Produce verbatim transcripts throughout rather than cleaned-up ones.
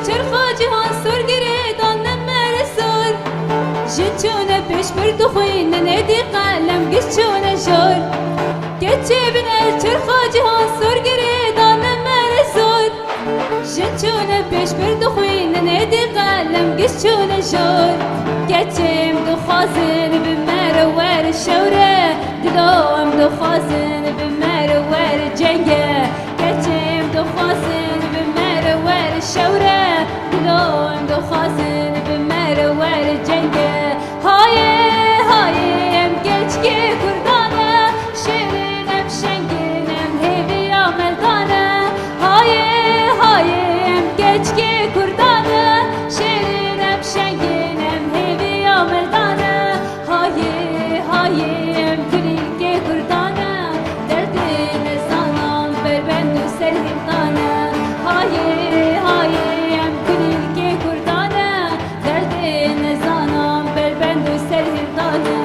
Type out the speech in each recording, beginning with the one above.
Çerxa cihan sor girê dan me mere sor. Jin çûne pêş bir dixwînin êdî qelem giş çûne jor. Keçê bin el çerxa cihan sor girê dan me mere sor. Jin çûne pêş bir dixwînin êdî qelem giş çûne jor. Keçê em dixwazin bi mere were şewre. Dilo em dixwazin bi mere were cenge. Keçê em dixwazin bi mere were şewre. Dilo em dixwazin bi mere were cenge. Hayê, hayê em keçikê Kurdan e. Şêrîn em şengîn em hêviya merdan e. Hayê, hayê em keçikê Kurdan e. Şêrîn em şengîn em hêviya merdan e. Hayê, hayê em kulîlkê Kurdan e. Derdê nezanan berbend û serhildan e. Hayê, hayê em kulîlkê Kurdan e. Derdê nezanan berbend û serhildan e.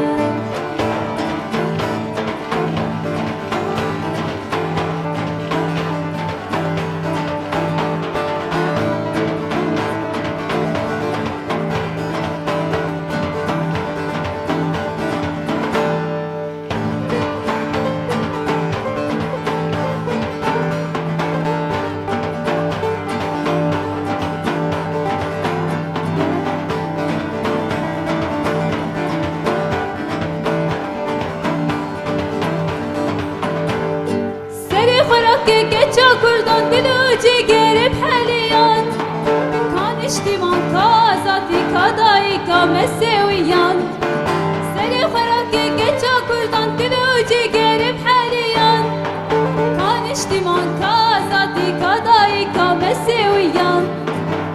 Serê xwe rake keça Kurdan dil û cîgerê bi heliyan. Ka niştîman, ka azadî, ka dayîka me sêwiyan. Serê xwe rake keça Kurdan dil û cîgerê bi heliyan. Ka niştîman, ka azadî, ka dayîka me sêwiyan.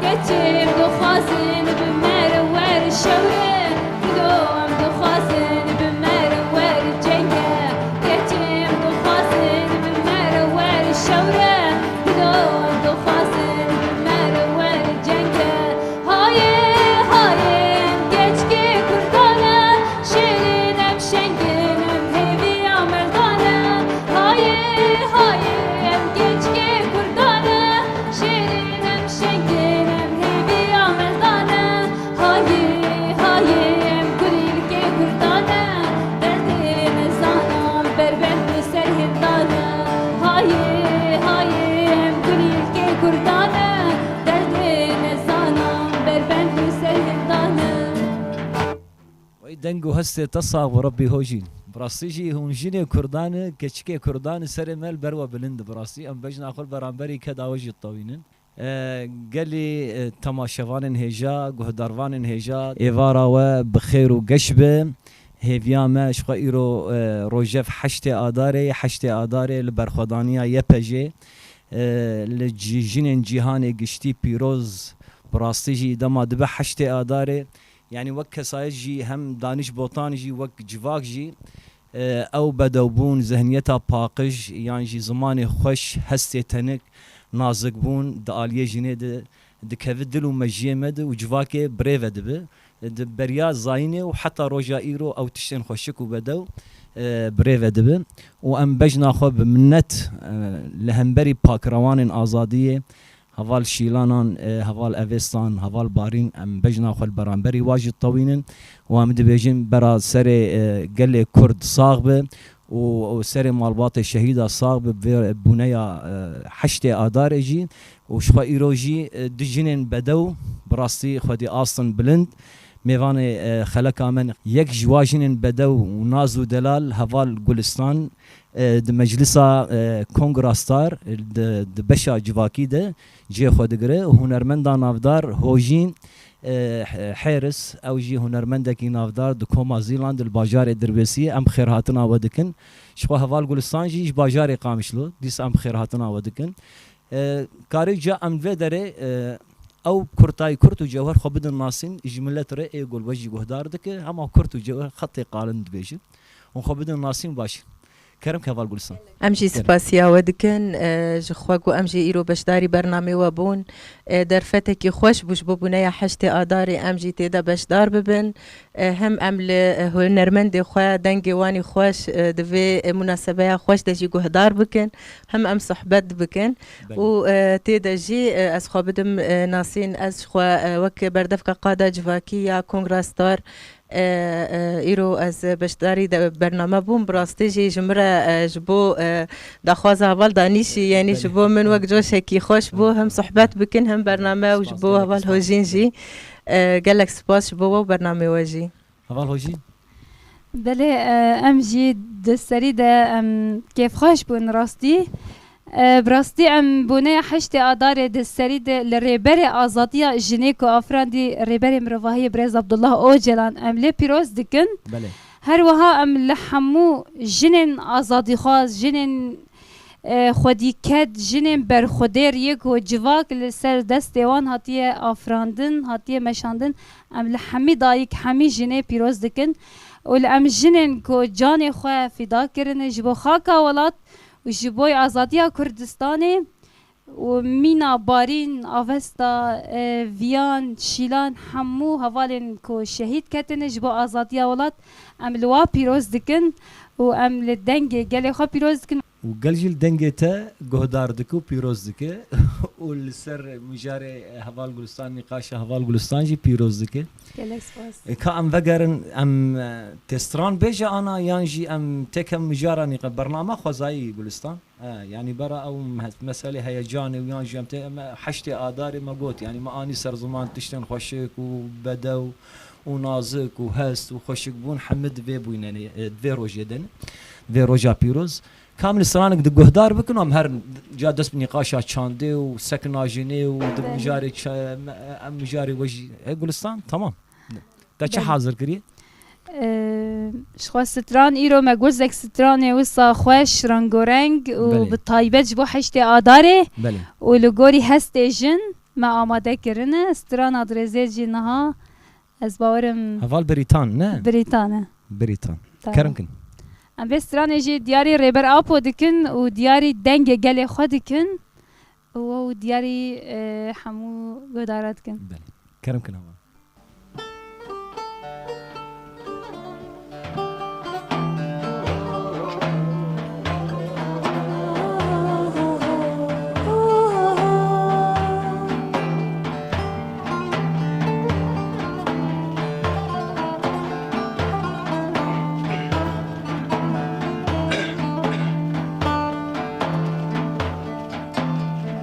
Keçê em dixwazin bi me re were şewre. Dilo em dixwazin bi me re were cenge. Keçê em dixwazin bi me re were şewre. Dilo em dixwazin bi me re were cenge. Hayê, hayê em keçikê Kurdan e. Şêrîn em şengîn em hêviya merdan e. Hayê, hayê em keçikê Kurdan e. Şêrîn em şengîn em hêviya merdan e. Hayê, hayê em kulîlkê Kurdan e. Derdê nezanan berbend û serhildan e. Hayê, hayê em kulîlkê Kurdan e. Derdê nezanan berbend û serhildan e. Wey deng û hestê te sax bi Rebbî Hojîn. Bi rastî jî hûn jinê Kurdan e, keçikê Kurdan e, serê me li ber we bilind e bi rastî. Em bejna xwe li beramberî keda we jî ditewînin. E, gelî, e, temaşevanên hêja, guhdarvanên hêja, êvara we bi xêr û geş be. Hêviya me ji xwe îro, e, rojev heştê Adarê, heştê Adarê li berxwedaniya Y P J'ê, e, li cî-, jinên cîhanê giştî pîroz, bi rastî jî dema dibe heştê Adarê, yanî wek kesayet jî hem Daniş Botan jî wek civak jî, e, ew bedewbûn, zihniyeta paqij, yan jî zimanê xweş, hestê tenik, nazikbûn di aliyê jinê de dikeve dil û mejiyê me de û civakê bi rê ve dibe. Di beriya zayînê û heta roja îro ew tiştên xweşik û bedew, e, bi rê ve dibe. Û em bejna xwe bi minnet, e, li hemberî pakrewanên azadiyê, heval Şîlanan, e, heval Evêstan, heval Barîn, em bejna xwe li beramberî wa jî ditewînin û em dibêjin bera serê, e, gelê Kurd sax be û, û serê malbatê şehîda sax be, vê bûneya, e, heştê Adarê jî û ji xwe îro jî, e, du jinên bedew bi rastî xwedî astin bilind. Mêvanê, e, xeleka me yek ji wa jinên bedew û naz û delal heval Gulistan, e, di meclisa, e, Kongra Star, e, di, di beşa civakî de cihê xwe digire. Hunermenda navdar Hojîn, e, Hêris, ew jî hunermendekî navdar di koma Zîlan di li bajarê Dirbêsiyê. Em xêrhatina we dikin. Ji xwe heval Gulistan jî ji bajarê Qamişlo. Dîsa em xêrhatina we dikin. E, karê ca em vê derê, e, ew kurtayî kurt û cewher xwe bidin nasîn, ji milet re ê gul we jî guhdar dike, hema kurt û cewher xetê qalin dibêjin. Hûn xwe bidin nasîn baş. Kerem ke heval Gulistan. Em jî Kerem. Spasiya we dikin, e, ji xwe ku em jî îro beşdarî bernamê we bûn. E, derfetekî xweş bû ji bo bûneya heştê Adarê, em jî tê de beşdar bibin. E, hem em li, e, hunermendê xwe dengê wan î xweş, e, di vê, e, munasebeya xweş de jî guhdar bikin, hem em sohbet bikin. Belê. Û, e, tê de jî, e, ez xwe bidim, e, nasîn, ez ji xwe, e, wek berdevka qada civakî ya Kongra Star, e, e, îro ez beşdarî de bername bûm. Bi rastî jî ji min re, e, ji bo, e, daxwaza heval Danîşî, yanî ji Belê. Bo min wek coşekî xweş bû, hem sohbet bikin, hem bername û ji Spas, bo gelek heval spas. Hojîn jî, e, gelek spas ji bo we û bernamê we jî. Heval Hojîn? Belê, e, em jî di serî de em kêfxweş bûn rastî. E, bi rastî em boneya heştê Adarê di serî de li Rêberê Azadiya Jinê ku afirandî Rêberê Mirovahiyê Birêz Abdullah Ocalan em lê pîroz dikin. Belê. Her wiha em li hemû jinên azadîxwaz, jinên, e, xwedîket, jinên berxwedêr yê ku civak li ser destê wan hatiye afirandin, hatiye meşandin, em li hemî dayik, hemî jinê pîroz dikin û li em jinên ku canê xwe fîda kirine ji bo xaka welat û ji bo azadiya Kurdistanê û Mîna, Barîn, Avesta, e, Viyan, Şîlan, hemû hevalên ku şehîd ketine ji bo azadiya welat, em li wa pîroz dikin û em li dengê gelê xwe pîroz dikin. Û gel jî li dengê te guhdar dike û pîroz dike û li ser mijarê heval Gulistan, nîqaşa heval Gulistan jî pîroz dike. Gelek spas. E, ka em vegerin, em, e, tê stran bêje ana yan jî em têkem mijara nîqe-, bernama xwezayî Gulistan? E, yanî bera ew me-, meselê heyecanê û yan jî em tê, em, e, heştê Adarê me got, yanî me anî ser ziman tiştên xweşik û bedew û nazik û hest û xweşikbûn hemî di vê bûyne ne, e, di vê rojê de ne, di vê roja pîroz. Kam li stranek di guhdar bikin, em her ca dest bi nîqaşa çandê û sekina jinê û di Belê. Mijarê ça-, em, em mijarê we jî, e, Gulistan, tamam. Te çi Belê. Hazir kiriye? Ee, ji xwe stran îro me got zek stranê wisa xweş, rengareng û Belê. Bi taybet ji bo heştê Adarê Belê. Û li gorî hestê jin me amade kirine. Strana dirêzê jî niha Ez bawerim Heval Brîtan, ne? Brîtan e. Brîtan. Tamam. Kerem kin. Em vê stranê jî diyarî Rêber Apo dikin û diyarî dengê gelê xwe dikin û ew diyarî, e, hemû guhdara dikin. Belê. Kerem kin heval.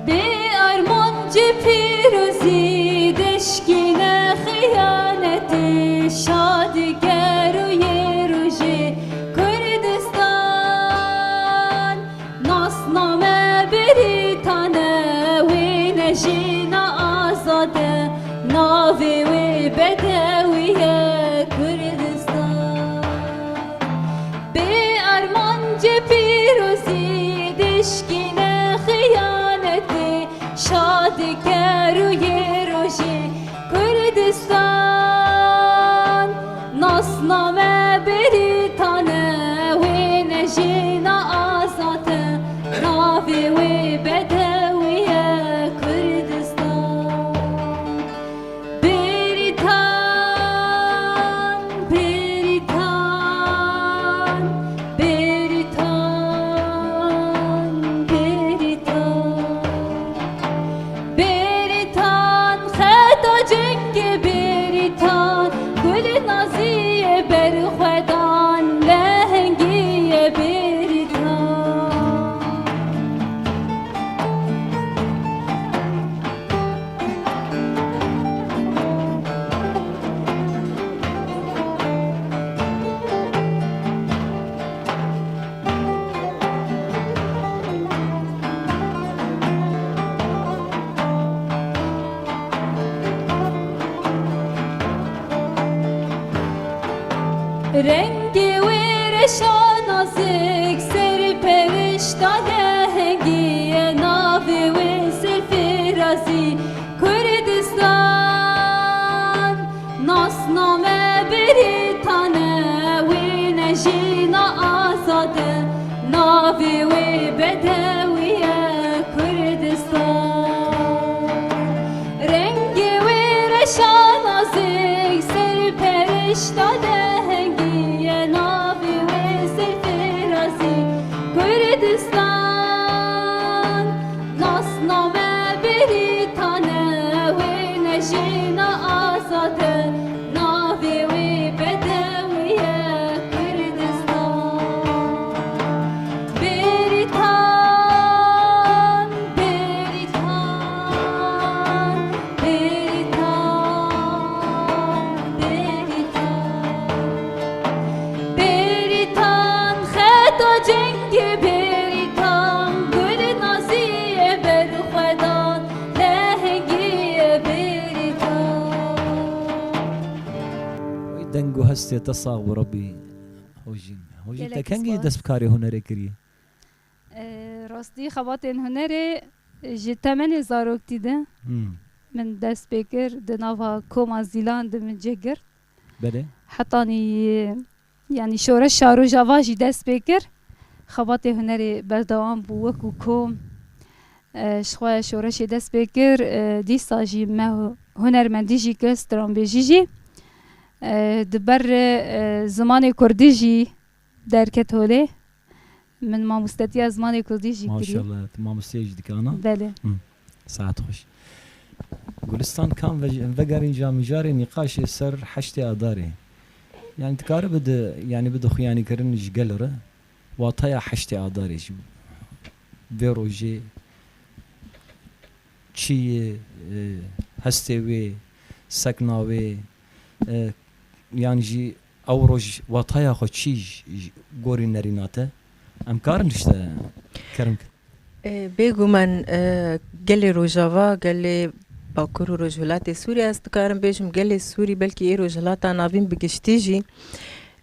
Bê armancê pîrozî, deşkîne xiyanetê, şadiger û yê rojê Kurdistan. Nasname Brîtane, wê ne jîna azad e, navê wê bedewî ye Kurdistan. Bê armancê pîrozî, dişkîne xiyanetê, şadiger û yê rojê Kurdistan. Nasname Brîtane, wê ne jîna azad e, navê wê bedewî ye Kurdistan. Bêrîtan, Bêrîtan, Bêrîtan, Bêrîtan. Bêrîtan, xeta cengê Bêrîtan, gul naziyê berxwedan, lehengiyê Bêrîtan. Rengê wê reşa nazik, serpewişta lehengî ye, navê wê serfirazî Kurdistan. Nasname Brîtane, wê ne jîna azad e, Bedewiye Kurdistan. Rengê wê reşa nazik, serperiştadehengî ye, navê wê serfirazî Kurdistan. Nasname berî tane, wê ne jina azad e, navê wê bedewiye Kurdistan. Bêrîtan, Bêrîtan, Bêrîtan, Bêrîtan. Bêrîtan, xeta cengê Bêrîtan, gul naziyê berxwedan, lehengiyê Bêrîtan. Deng û hestê te sax bi Rebbî. Hojîn. Hojîn, te Gelekî kengî spas. Dest bi karê hunerê kiriye? E, rastî xebatên hunerê ji temenê zaroktî de Hmm. min dest pê kir, di nava koma Zîlan de min cih girt. Belê. Hetanî, yanî şoreşa Rojava jî dest pê kir. Xebatê hunerê berdewam bû wekû kom. E, ji xwe şoreşê dest pê kir, e, dîsa jî me hu-, hunermendî jî kir, stranbêjî jî. E, di ber, e, zimanê kurdî jî derket holê. Min mamostetiya zimanê kurdî jî kiriye. Maşallah, tu mamosteyê jî dike, ana? Belê. Hı. Saet xweş. Gulistan, kam ve-, vegerîn ca mijarê nîqaşê ser heştê Adarê. Yani dikare bide, yani bide xuyanîkirin ji gel re. Wataya heştê Adarê ji vê rojê çi ye, e, hestê wê, sekna wê, e, yan jî ew roj wataya xwe çi ji, ji gorî nerîna te? Em karin tişte kerm kin? E, bêguman, e, gelê Rojava, gelê Bakur û Rojhilatê Sûrî, ez dikarim bêjim, gelê Sûrî, belkî ê Rojhilata Navîn bi giştî jî,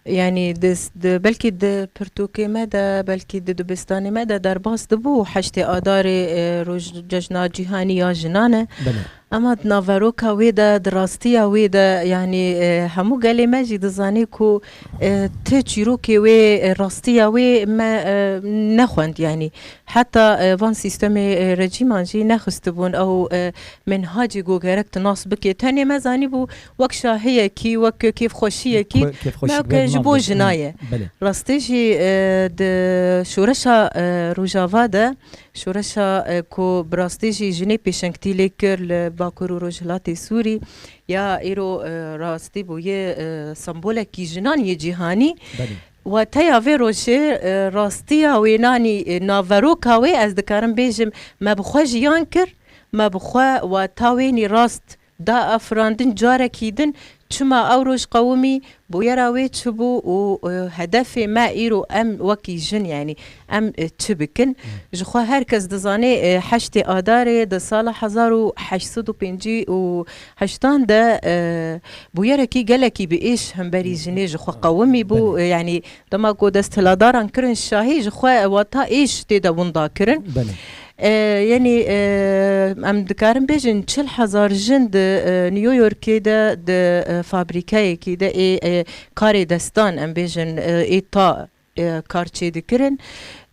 yanî di, di, belkî di pirtûkê me de, belkî di dibistanê me de derbas dibû heştê Adarê, e, roj, cejna cîhanî ya jinan e. Belê. Ema di naveroka wê de, di rastiya wê de, yanî, e, hemû gelê me jî dizanî ku, e, ti çîrokê wê, e, rastiya wê me, e, nexwend, yanî. Heta, e, van sîstemê, e, rejîman jî nexistibûn ew, e, menhacê ku gerek tu nas bikê. Tenê me zanîbû wek şahiyekî, wek kêfxweşiyekî, Kê-, kêfxweşî me wek ji bo jina ye. Belê. Rastî jî, e, di şoreşa, e, Rojava de, şoreşa, e, ku bi rastî jî jinê pêşengtî lê kir li Bakur û Rojhilatê Sûrî, ya îro, e, rastî bûye, e, sembolekî jinan yê cîhanî. Belê. Wateya vê rojê, e, rastiya wênanî, e, naveroka wê, ez dikarim bêjim, me bi xwe jiyan kir, me bi xwe wata wênî rast da afirandin carekî din, çima ew roj qewimî, bûyera wê çi bû û, e, hedefê me îro em wekî jin, yanî em, e, çi bikin? Ji xwe her kes dizane, e, heştê Adarê di sala hezar û heşt sed û pêncî û heştan de, e, bûyerekî gelekî bi êş hemberî jinê ji xwe qewimî bû. Belê. E, yanî dema ku desthilatdaran kirin şahî, ji xwe wata êş tê de winda kirin. Belê. E, yanî, e, em dikarin bêjin çil hezar jin di, e, New Yorkê de di, e, fabrîkeyekî de ê, e, karê destan, em bêjin, e, ê ta, e, kar çê dikirin.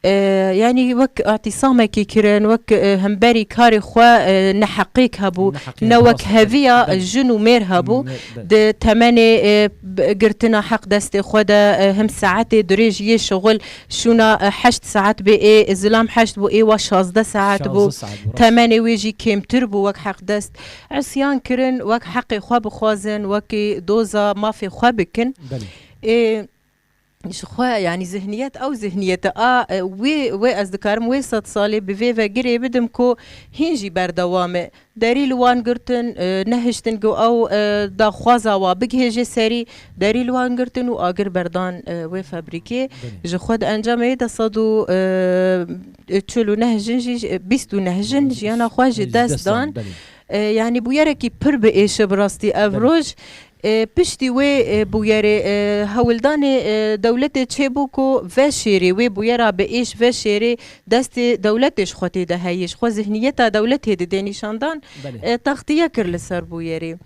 E, yanî wek atîsamekî kirin, wek, e, hemberî karê xwe, e, neheqêk hebû, Neheqê ne wek rast, heviya, belê, jin û mêr hebû. Mêr, belê. Di temenê, e, b-, girtina heq destê xwe de, e, him saetê dirêj yê şixul şûna, e, heşt saet bê ê, zilam heşt bû ê wa şazdeh saet bû. Şazdeh saet bû, rast. Temenê wê jî kêmtir bû wek heqdest. Isyan kirin wek heqê xwe bixwazin, wekî doza mafê xwe bikin. Belê. Ê, ji xwe, yanî zihniyet, ew zihniyete a, e, wê, wê ez dikarim wê sed salê bi vê ve girê bidim ku hîn jî berdewam e. Derî li wan girtin, e, nehiştin ku ew, e, daxwaza wa bigihêje serî, derî li wan girtin û agir berdan, e, wê fabrîkê. Belê. Ji xwe di encamê de sed û, e, çil û neh jin jî, e, bîst û neh jin jiyana xwe ji dest dan. Belê. E, yanî bûyerekî pir bi êş e bi rastî ev roj. E, piştî wê, e, bûyerê, e, hewldanê, e, dewletê çêbû ku veşêrê wê bûyera bi êş veşêrê destê dewletê ji xwe tê de heye, ji xwe zihniyeta dewletê didê nîşandan, Belê. E, textiye kir li ser bûyerê.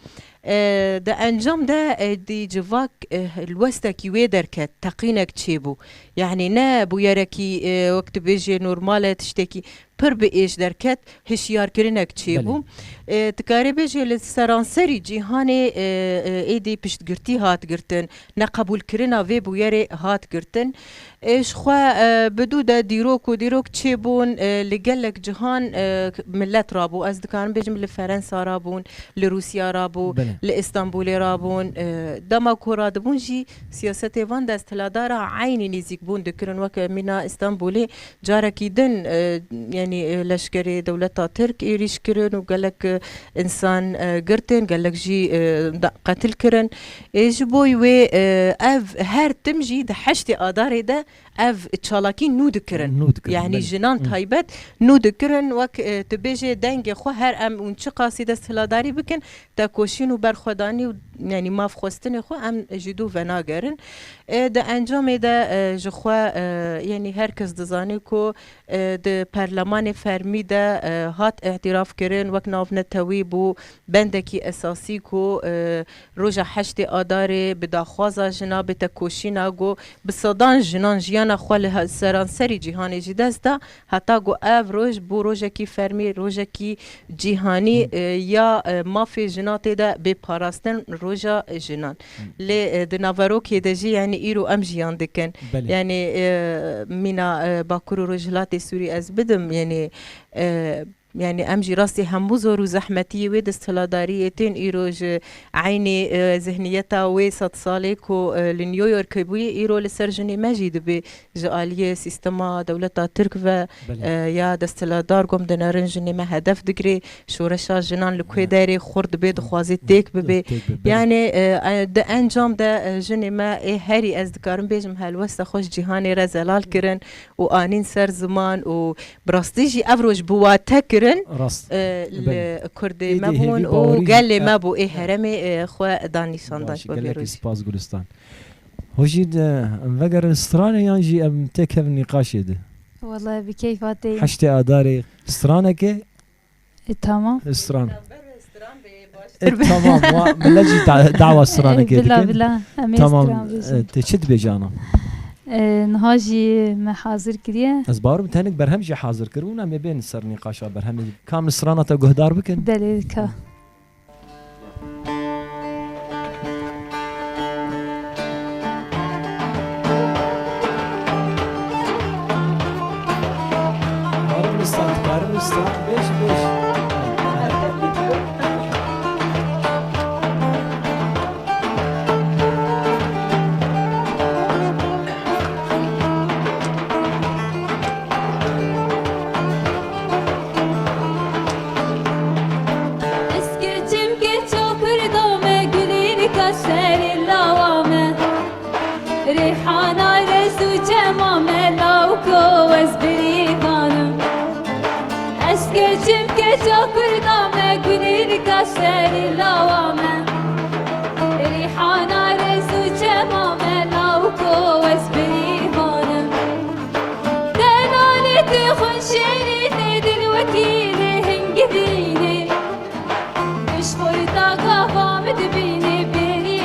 E, di encam de, e, dî civak, e, li westekî wê derket, teqînek çêbû. Yanî ne bûyerekî, e, wek tu bêjê normal e, tiştekî pir bi êş derket, hişyarkirinek çêbû. Belê. E, tu karê bêjê li seranserî cîhanê, e, e, êdî piştgirtî hat girtin, neqebûlkirina vê bûyerê hat girtin. Ê, ji xwe, e, bi dû de dîrok û dîrok çêbûn, e, li gelek cihan, e, millet rabû. Ez dikarim bêjim li Ferensa rabûn, li Rûsya rabû, Belê. li Îstanbulê rabûn. E, dema ku radibûn jî siyasetê van desthilatdara eynî nêzîkbûn dikirin. Weke mîna Îstanbulê carekî din, e, yanî, e, leşkerê dewleta Tirk êrîş kirin û gelek, e, însan, e, girtin, gelek jî, e, da-, qetil kirin. Ê, ji bo wê, e, ev her tim jî di heştê Adarê de ev çalakî nû dikirin. Nû dikirin, Yanî belê. jinan Hı. taybet nû dikirin, wek, e, tu bêjê dengê xwe her em hûn çiqasî desthilatdarî bikin, tekoşîn û berxwedanî û, yanî, mafxwestinê xwe em ji dû venagerin. E, di encamê de, e, ji xwe, e, yanî her kes dizane ku, e, di perlemanê fermî de, e, hat îtiraf kirin, wek navnetewî bû, bendekî esasî ku, e, roja heştê Adarê bi daxwaza jina, bi tekoşîna ku bi sedan jinan jiyana xwe li he-, seranserî cîhanê ji dest da, heta ku ev roj bû rojekî fermî, rojekî cîhanî, Hı. e, ya, e, mafê jina tê de bê parastin, roja jinan. Hı. Lê, e, di naverokê de jî, yanî îro em jiyan dikin. Belê. Yanî, e, mîna, e, Bakur û Rojhilatê Sûrî ez bidim, yanî, e, Yanî em jî rastî hemû zor û zehmetiyê wê desthilatdariyê tên îro ji eynî, e, zihniyeta wê sed salê ku, e, li New Yorkê bûyî, îro li ser jinê me jî dibê ji aliyê sîstema dewleta Tirk ve, Belê. e, ya desthilatdar gom dinerin jinê me hedef digirê, şoreşa jinan li ku Evet. derê xurt dibê, dixwazê têk bibê. Têk bibê. Yanî, e, e, di encam de, e, jinê me ê herî ez dikarim bêjim helwesta xwe ji cîhanê re zelal kirin û anîn ser ziman û Bi rastî jî ev roj bi wate kirin, Rast. e, Belê. li Kurdê Êdî me bûn hêvî û bawerî jî, gelê e, me bû, ê e. heremê, e, xwe dan nîşandan Baş, bi vê gelekî roj. spas Gulistan. Hojî de em vegerin stranê yan jî em têkevin nîqaşê de? Wallahî bi keyfa tê. Heştê Adarê straneke E, tamam. Stran. E, tamam, wa, millet jî da-, dawa stranekê E, bila, dikin. bila. Em ê Tamam, stran bêjin. e, te çi dibêje ana? E, niha jî me hazir kiriye. Ez bawer im tenik berhem jî hazir kiribûn, em ê bên ser nîqaşa berhemê. Kam strana te guhdar bikin? Belê, ka. Karim Usta, Karim Usta, beş, beş. Eske çimkê çakur da me, gulînika serê lawa me. Rêhana rez û çema me, lawko ez birîvanim. Eske çimkê çakur da me, gulînika serê lawa me. Rîhana rez û çema me, lawko ez birîvanim. Delalê te xwe şêrî tê dil wekî lê hingivînê. Pişt xwe ta gava min dibînê bêrî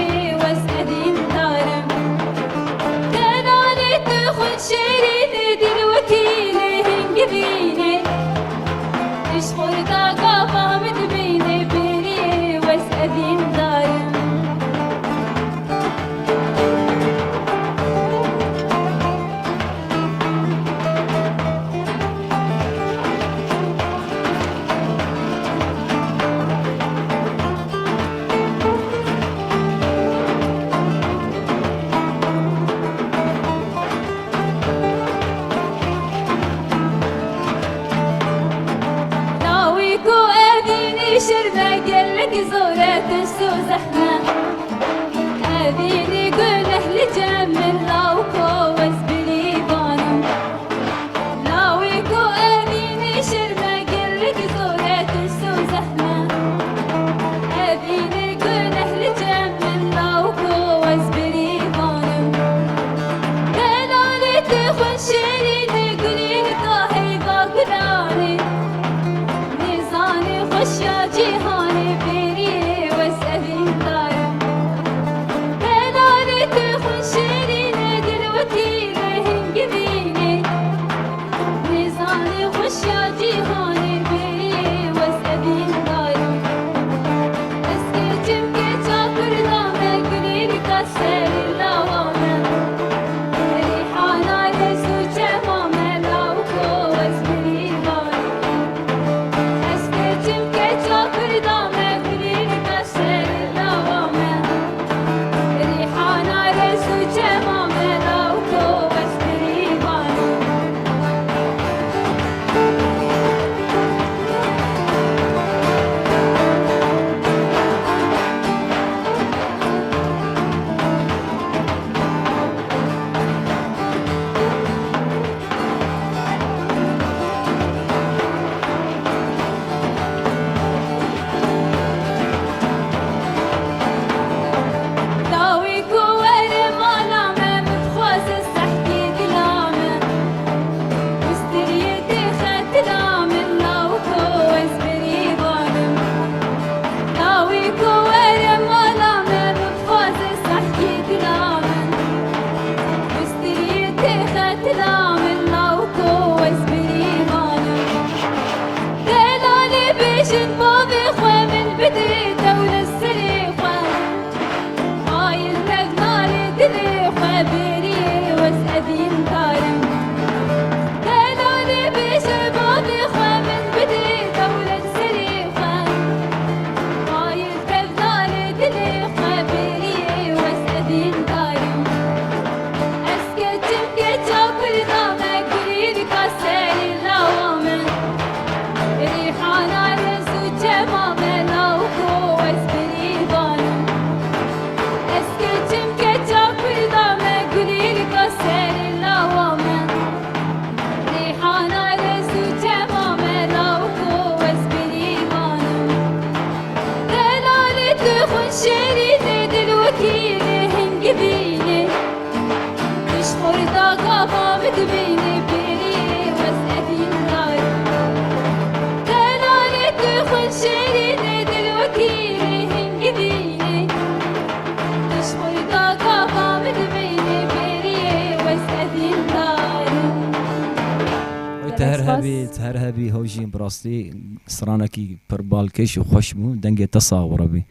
Te her hebî, te her hebî hewjîn, bi rastî stranekî pir balkêş û xweş bû. Dengê te sax bû, Rebî.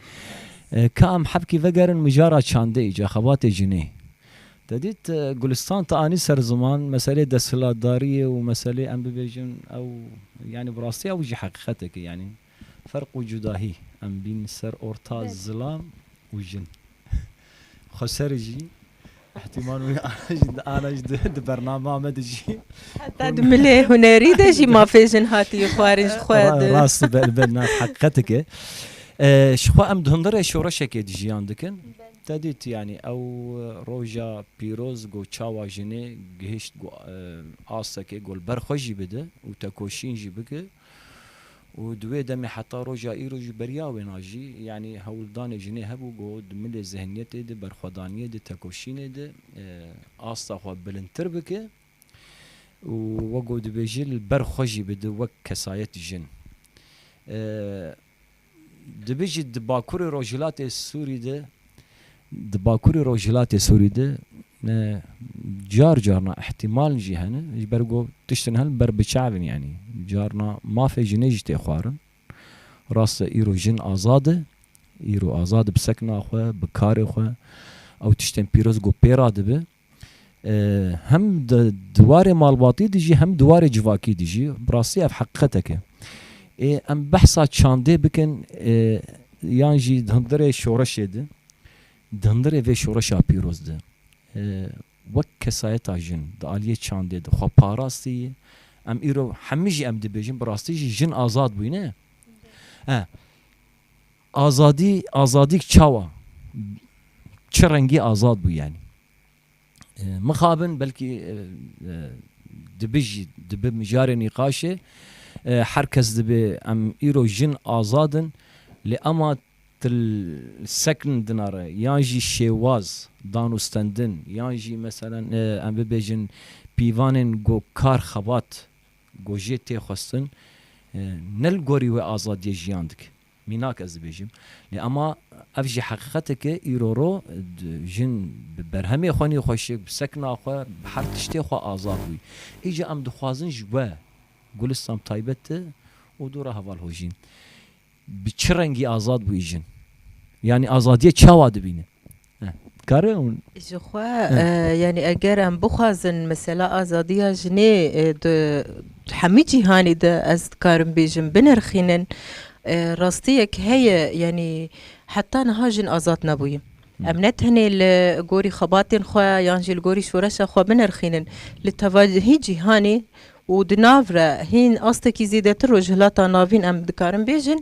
E, ka em hebkî vegerin mijara çandê îca xebatê jinê. Te dît, e, Gulistan te anî ser ziman, meselê desthilatdariyê û meselê em bibêjin ew, yani bi rastî ew jî heqîqetek e, yani ferq û cudahî em bîn ser orta zilam û jin. Xweser jî, ihtimal wî ana jî, ana jî di, di bernama me de jî. Heta di milê hunerî de jî mafê jin hatiye xwarin ji xwe Ra-, de. Rast, bel, bel, na, heqîqetek e. E, ji xwe em di hundirê şoreşekê de jiyan dikin. Te dît, yani, ew roja pîroz go çawa jinê gihişt go, e, astekê go li ber xwe jî bide û tekoşîn jî bike. Û di wê demê heta roja îro jî beriya wêna jî, yanî hewldanê jinê hebû ku di milê zihniyetê de, berxwedaniyê de, tekoşînê de, e, asta xwe bilindtir bike û wek ku dibêje li ber xwe jî bide wek kesayet jin. E, dibêje di Bakurê Rojhilatê Sûrî de, di Bakurê Rojhilatê Sûrî de, e, car carna ihtimal jî hene, ji ber ku tiştin hene ber bi çav in, yanî carna mafê jinê jî tê xwarin. Rast e, îro jin azad e, îro azad e bi sekna xwe, bi karê xwe, ew tiştên pîroz ku pê re dibe. E, hem di, di warê malbatî de jî, hem di warê civakî de jî, bi rastî ev heqîqetek e. Ê, em behsa çandê bikin, e, yan jî di hundirê şoreşê de, di hundirê vê şoreşa pîroz de, e, wek kesayeta jin di aliyê çandê de xwe parastî, em îro hemî jî em dibêjin, bi rastî jî jin azad bûyî, ne? E, azadî, azadî çawa? Çi rengî azad bû, yanî? E, mixabin belkî, e, e, dibi jî, dibi mijarê nîqaşê, e, her kes dibê em îro jin azad in, lê ema til sekn dinare, yan jî şêwaz, danûstendin, yan jî meselen, e, em bibêjin pîvanên go kar xebat, go jê tê xwestin, e, ne li gorî wê azadiyê jiyan dike. Mînak ez dibêjim. Lê ema ev jî heqîqetek e, îro ro, d-, jin bi berhemê xwe nîxweşik, bi sekna xwe, bi her tiştê xwe azad bûyî. Îca em dixwazin ji we, Gulistan taybet e û dû re heval hojîn. Bi çi rengî azad bûyî jin? Yanî azadiyê çawa dibîne? Heh. Kare hûn? Ji xwe, e, yanî eger em bixwazin mesela azadiya jinê, e, di hemî cîhanê de ez dikarim bêjim binirxînin, e, rastiyek heye, yanî heta niha jin azad nebûye. Em ne tenê li gorî xebatên xwe yan jî li gorî şoreşa xwe binirxînin. Li tevahî cîhanê û di nav re hîn astekî zêdetir Rojhilata Navîn em dikarin bêjin,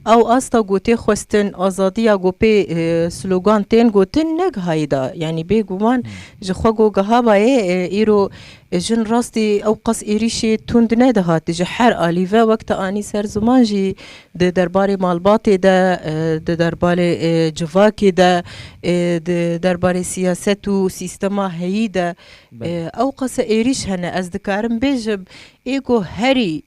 ew asta ku tê xwestin azadiya ku pê, e, slogan tên gotin negihayî da. Yanî bêguman ji xwe ku gihabayê, e, îro jin rastî ew qas êrîşê tund nedihat. Ji her alî ve wek te anî ser ziman jî di derbarê malbatê de, e, di derbarê, e, civakê de, e, di derbarê siyaset û sîstema heyî de, Belê. E, ew qase êrîş hene. Ez dikarim bêjim, ê ku herî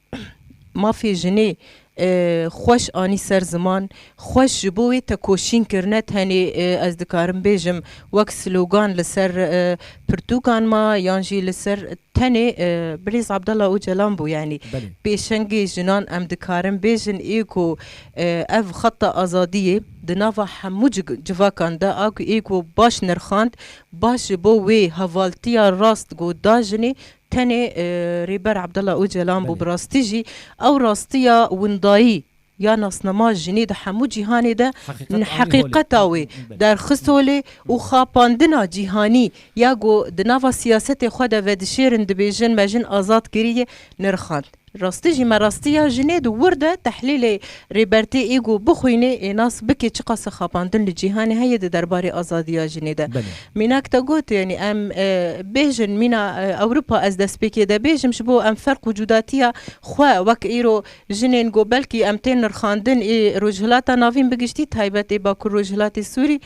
mafê jinê, e, xweş anî ser ziman, xweş ji bo wê tekoşîn kir, ne tenê, e, ez dikarim bêjim, wek slogan li ser, e, pirtûkan ma yan jî li ser tenê, e, Birêz Abdullah Ocalan bû, yanî Belê. pêşengê jinan em dikarin bêjin, ê ku, e, ev xeta azadiyê di nava hemû cig-, civakan de a ku ê ku baş nirxand, baş ji bo wê hevaltiya rast ku da jinê tenê, e, Rêber Abdullah Ocalan bû. Belê. Bi rastî jî ew rastiya windayî ya nasnama jinê di hemû cîhanê de Heqîqet anî heqîqeta holê. wê Belê. derxist holê û xapandina cîhanî ya ku di nava siyasetê xwe de vedişêrin dibêjin me jin azad kiriye nirxand. Rastî jî me rastiya jinê di wir de tehlîlê Rêbertê ê ku bixwînê ê nas bike çiqas xapandin li cîhanê heye di derbarê azadiya jinê de. Belê. Mînak te got, yanî em, e, bêjin mîna, e, Ewropa, ez destpêkê de bêjim, ji bo em ferq û cudatiya xwe wek îro jinên ku belkî em tên nirxandin ê Rojhilata Navîn bi giştî, taybet ê Bakur Rojhilatê Sûrî,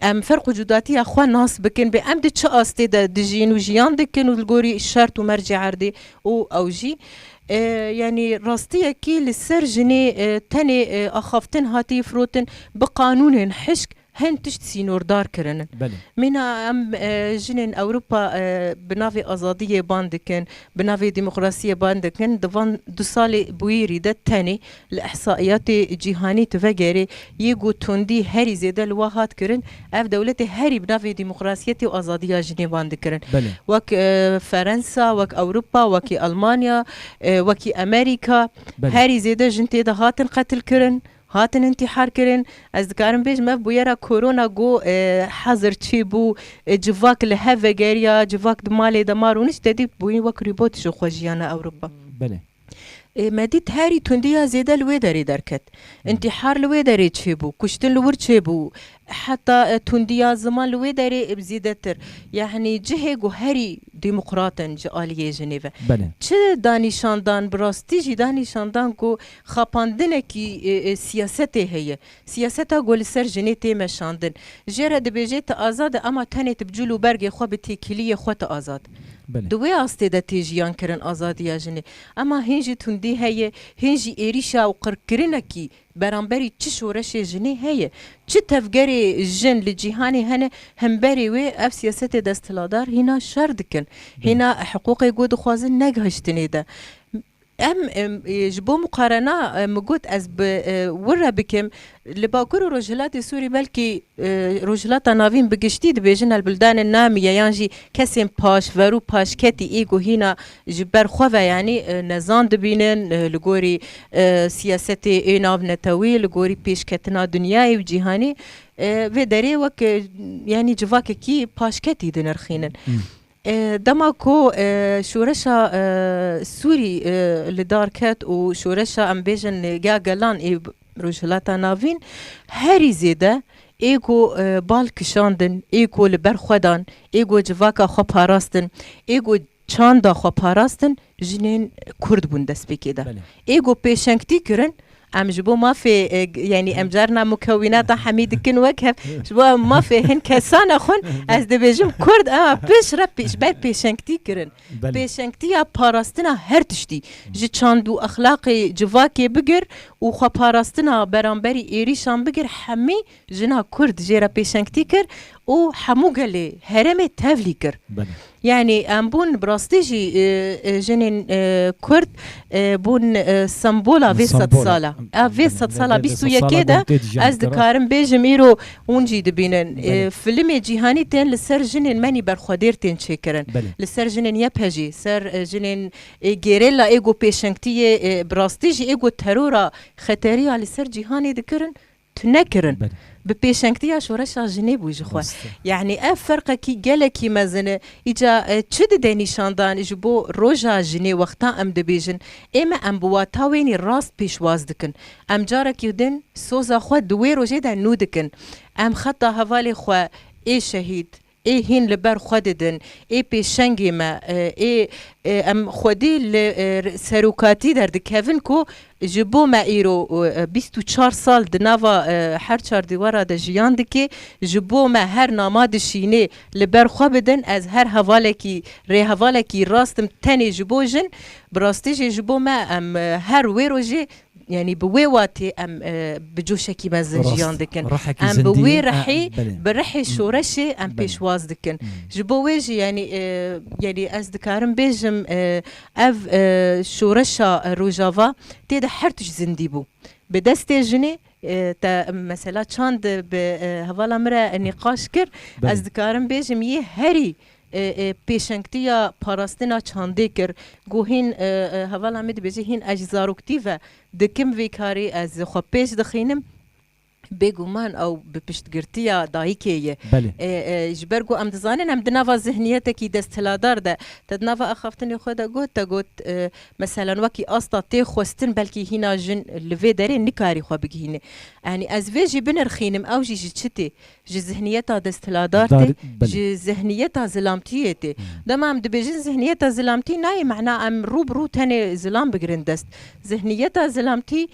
em ferq û cudatiya xwe nas bikin, bê em di çi astê de dijîn û jiyan dikin û li gorî şert û mercê erdê û ew jî, e, yanî rastiyekî li ser jinê, e, tenê, e, axaftin hatiye firotin, bi qanûnên hişk hin tişt sînordar kirinin. Belê. Mîna em, e, jinên Ewropa, e, bi navê azadiyê ban dikin, bi navê demokrasiyê ban dikin, di van du salê bûyîrî de tenê li ihsaiyatê cîhanî tu vegerê, yê ku tundî herî zêde li wa hat kirin, ev dewletê herî bi navê demokrasiyetê û azadiya jinê ban dikirin. Belê. Wek, e, Ferensa, wek Ewropa, wekî Almanya, e, wekî Amerîka, Belê. herî zêde jin tê de hatin qetil kirin, hatin intîhar kirin. Ez dikarim bêjim, ev bûyera korona ku, e, hezir çêbû, e, civak li hev vegeriya, civak di malê de ma rûnişt, te dî bûyî wek robot ji xwe jiyana Ewropa. Belê. Ê, me dît herî tundiya zêde li wê derê derket. Hmm. Întîhar li wê derê çêbû, kuştin li wir çêbû, heta, e, tundiya ziman li wê derê, e, zêdetir. Yanî cihê ku herî demokrat in ji aliyê jinê ve. Belê. Çi danîşandan, bi rastî jî danîşandan ku xapandinekî, e, e, siyasetê heye. Siyaseta ku li ser jinê tê meşandin. Jê re dibêje tu azad e, ama tenê tu bi cûl û bergê xwe, bi têkiliyê xwe tu azad. Belê. Di wê astê de tê jiyan kirin azadiya jinê. Ema hîn jî tundî heye, hîn jî êrîşa û qirkirinekî beramberî çi şoreşê jinê heye. Çi tevgerê jin li cîhanê hene, hemberê wê ev siyasetê desthiladar hîna şer dikin. Belê. Hîna hiqûqê ku dixwazin negihiştinê de. Em, em, e, ji bo muqarena, e, min got ez bi, e, wir re bikim. Li Bakur û Rojhilatê Sûrî belkî, e, Rojhilata Navîn bi giştî dibêjin el-bildanên namiye yan jî kesên paşver û paşketî ê ku hîna ji ber xwe ve, yanî, e, nezan dibînin, e, li gorî, e, siyasetê ê navnetewî, li gorî pêşketina dinyayê û cîhanê, e, vê derê wek, e, yanî civakekî paşketî dinirxînin. Hmm. E, dema ku, e, şoreşa, e, Sûrî, e, li dar ket û şoreşa, em bêjin, ya gelan ê Rojhilata Navîn herî zêde ê ku, e, bal kişandin, ê ku li ber xwe dan, ê ku civaka xwe parastin, ê ku çanda xwe parastin, jinên Kurd bûn destpêkê de. Belê. Ê ku pêşengtî kirin, em ji bo mafê, e, g-, yanî em carna mukewînata hemî dikin wek hev, ji bo em mafê hin kesana xwin, ez dibêjim Kurd, ema pêş re pê-, ji ber pêşengtî kirin. Belê. Pêşengtiya parastina her tiştî, ji çand û exlaqê civakê bigir û xweparastina beramberî êrîşan bigir, hemî jina Kurd jê re pêşengtî kir û hemû gelê herêmê tevlî kir. Belê. Yanî em bûn bi rastî jî, e, e, jinên, e, Kurd, e, bûn, e, sembola vê Sembola. sedsala. A vê Belê. sedsala Belê, bîst û yekê sedsala de gotê dijiyan ez kira. dikarim bêjim îro hûn jî dibînin. E, Belê. Filmê cîhanî tên li ser jinên menî berxwedêr tên çêkirin. Belê. Li ser jinên Y P G, ser, e, jinên, e, gerîla ê ku pêşengtiyê, e, bi rastî jî ê ku terora xeteriya li ser cîhanê dikirin, tune kirin. Belê. Bi pêşengtiya şoreşa jinê bû ji xwe. Rast e. Yanî ev ferqekî gelekî mezin e. Îca, e, çi dide nîşandan ji bo roja jinê wexta em dibêjin, ê me em bi wata wênî rast pêşwaz dikin. Em carekî din soza xwe di wê rojê de nû dikin. Em xeta hevalê xwe ê şehîd, ê hîn li ber xwe didin, ê pêşengê me, e, ê, e, em xwedî li, e, serokatî derdikevin ku ji bo me îro, e, bîst û çar sal di nava, e, her çar dîwara de jiyan dike, ji bo me her nama dişînê li ber xwe bidin, ez her hevalekî, rêhevalekî rast im tenê ji bo jin, bi rastî jî ji bo me em, e, her wê rojê Yanî bi wê watê em, e, bi coşekî mezin Rast. jiyan dikin. Rihekî Em bi zindî, wê e, rihî, belê. bi rihê Hmm. şoreşê em Belê. pêşwaz dikin. Hmm. Ji bo wê jî yanî, e, yanî ez dikarim bêjim, e, ev, e, şoreşa Rojava tê de her tişt zindî bû. Bi destê jinê, e, te mesela çand bi, e, hevala min re nîqaş kir. Belê. Ez dikarim bêjim yê herî e, e, pêşengtiya parastina çandê kir. Ku hîn, e, e, hevala min dibêje, hîn ez ji zaroktî ve dikim vê karî, ez xwe pêş dixînim. Bêguman ew bi piştgirtiya dayikê ye. Belê. E, e, ji ber ku em dizanin, em di nava zihniyetekî desthiladar de, te di nava axaftinê xwe de got, te got, e, meselen wekî asta tê xwestin, belkî hîna jin li vê derê nikarî xwe bigihîne. Yanî ez vê jî binirxînim, ew jî ji çi tê? Ji zihniyeta desthiladar Dar-, tê, belê. ji zihniyeta zilamtiyê tê. Hmm. Dema em dibêjin zihniyeta zilamtî nayê mehna em rû bi rû tenê zilam bigirin dest. Zihniyeta zilamtî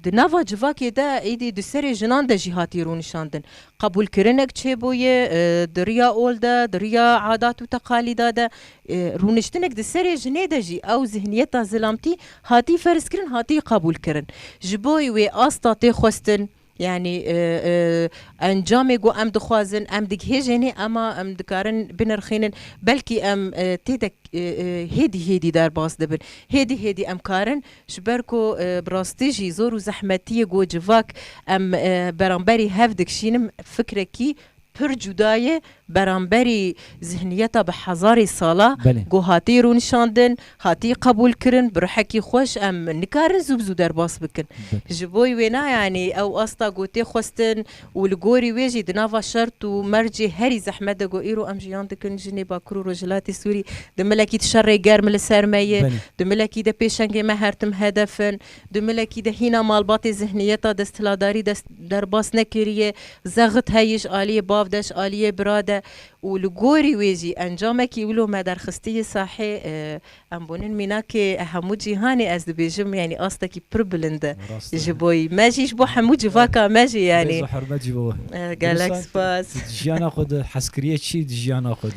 di nava civakê de êdî di serê jinan de jî hatî rûnişandin. Qebûlkirinek çêbûye, e, di riya ol de, di riya adat û teqalîda de, e, rûniştinek di serê jinê de jî ew zihniyeta zilamtî hatî ferzkirin, hatî qebûlkirin. Ji bo wê asta tê xwestin, Yanî, e, e, encamê ku em dixwazin, em digihêjênê, ema em dikarin binirxînin. Belkî em, e, tê de, e, e, hêdî hêdî derbas dibin. Hêdî hêdî em karin, ji ber ku, e, bi rastî jî zor û zehmetiyê ku civak em, e, beramberî hev dikişînin, fikrekî pir cuda ye beramberî zihniyeta bi hezarê sala Belê. ku hatî rûnişandin, hatî qebûlkirin, bi ruhekî xweş em nikarin zû bi zû derbas bikin. Belê. Ji bo wêna, yanî ew asta ku tê xwestin û li gorî wê jî di nava şert û mercê herî zehmet de ku îro em jiyan dikin, jinê Bakur û Rojhilatê Sûrî di milekî di şerê germ li ser me ye, Belê. di milekî de pêşengê me her tim hedef in, di milekî de hîna malbatê zihniyeta desthiladarî dest, derbas nekiriye, zexit heye ji aliyê bav de, ji aliyê bira de û li gorî wê jî encamekî wilo me derxistî yê sahê, e, em bûnin mînakê hemû cîhanê, ez dibêjim, yanî astekî pir bilind e Rast e. ji bo me jî, ji bo hemû civaka me jî, yanî. Rêz û hurmet ji bo we. E, gelek Dilistan, spas. Tu jiyana xwe de hezkiriyê çi di jiyana xwe de?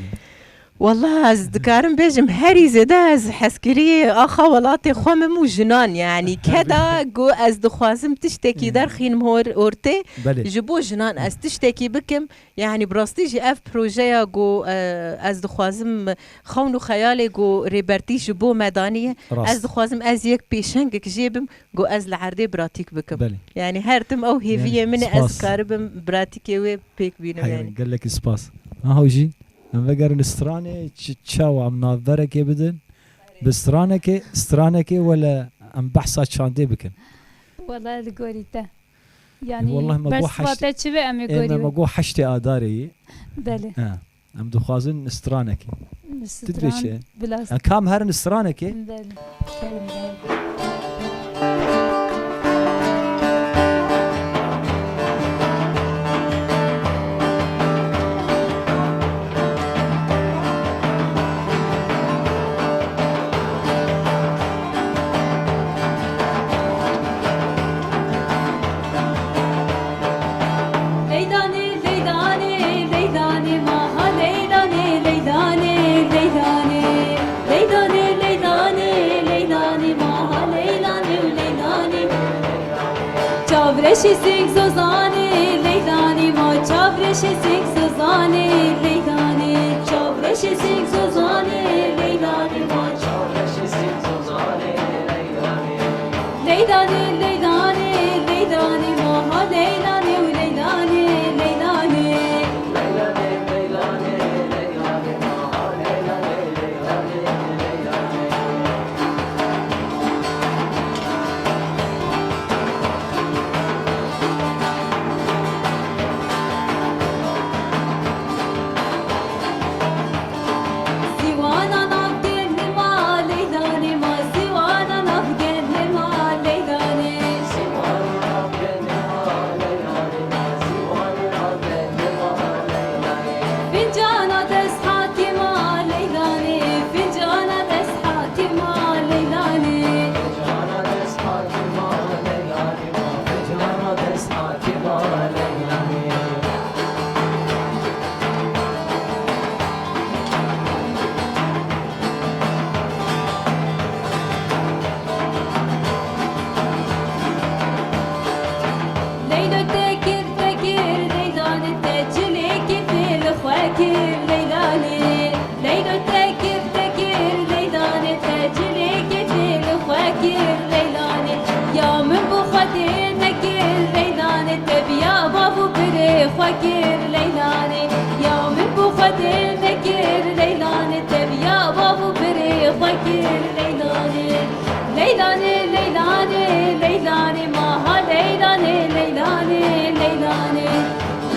Wallah, ez dikarim bêjim, herî zêde ez hezkiriyê axa welatê xwe min û jinan, yanî keda ku ez dixwazim tiştekî Hmm. derxînim hor-, ortê, Belê. ji bo jinan ez tiştekî bikim, yanî bi rastî jî ev projeya ku, e, ez dixwazim xewn û xeyalê ku Rêbertî ji bo me daniye, Rast. ez dixwazim ez yek pêşengek jê bim ku ez li erdê pratîk bikim. Belê. Yanî her tim ew hêviyê Yanî, min e, ez spas. karibim pratîkê wê pêk bînim, Heyran, yanî. gelekî spas. Aha jî. Em vegerin stranê, çi, çawa em navberekê bidin? Bi stranekê, stranekê wele em behsa çandê bikin. Wele li gorî te. Yanî, Wallahî me got bersva heşt-, te çi be em ê ê me, gorî me we. got heştê adarê yî. Belê. He. Em dixwazin stranekê. Tu dibê Stran, çi? bila Em kam herin stranekê? Belê. Kerim, belê. Leylanê, leylanê, leylanê, maha leylanê, leylanê, leylanê. Leylanê, leylanê, leylanê, maha leylanê û leylanê. Çavreşê sing zozanê, leylanê, ma çavreşê sing zozanê. Fincana dest hakima Leylanê, fincana dest hakima Leylanê. Fincana dest hakima Leylanê, fincana dest hakima Leylanê. Leylo te kir, te kir, Leylanê te cilê kêfê li xwe kir, Leylanê. Leylo te kir, te kir, Leylanê te cilê kêfê li xwe kir, Leylanê. Ya min bo xwe tê nekir, Leylanê te biya bav û birê xwe kir, Leylanê. Ya min bo xwe tê nekir, Leylanê te biya bav û birê xwe kir, Leylanê. Leylanê, Leylanê, Leylanê, maha Leylanê, Leylanê, Leylanê.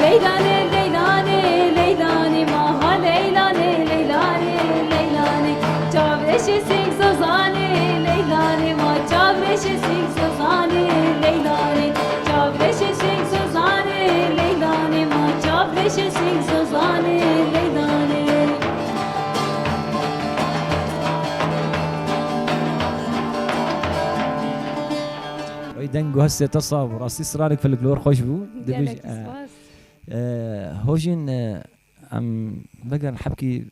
Leylanê, Leylanê, Leylanê, maha Leylanê, Leylanê, Leylanê. Çavreşê sing zozanê, Leylanê, ma çavreşê sing zozanê, Leylanê. Çavreşê sing zozanê, Leylanê, ma çavreşê sing zozanê, Leylanê. Ey deng û hestê te sax bû. Rastî stranek folklor xweş bû. Dibêj, Gelekî e, spas. E, Hojîn, e, em vegerin hebkî